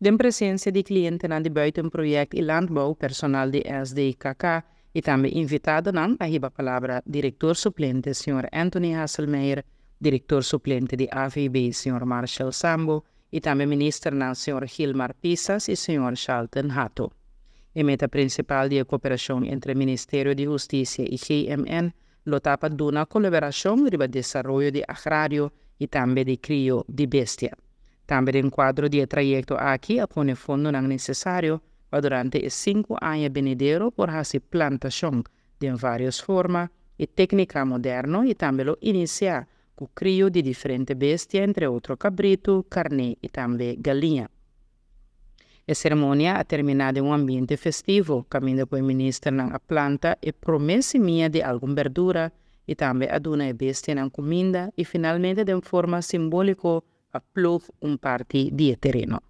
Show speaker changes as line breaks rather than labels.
Den presensia di klientenan di Buitenproject i Landbouw, personal di SDKK i tambe invitadonan, a hiba palabra direktor suplente señor Anthony Hasselmeyer, direktor suplente di AVB señor Marshall Sambo i tambe ministernan señor Gilmar Pisas i señor Shalton Hato. E meta prinsipal di e koperashon entre Ministerio di Hustisia i GMN lo ta pa duna kolaborashon riba desaroyo di agrario i tambe di krio di bestia. Tambe den kuadro di e trayekto aki a pone fondonan nesesario pa durante e sinku aña benidero por hasi plantashon den vários forma i téknika moderno i tambe lo inisiá ku krio di diferente bestia entre otro kabritu, karné i tambe galiña. E seremonia a terminá den un ambiente festivo kaminda ku e ministernan a planta e promé simia di algun berdura i tambe a duna e bestianan kuminda i finalmente den forma simbóliko a ploeg un parti di e tereno.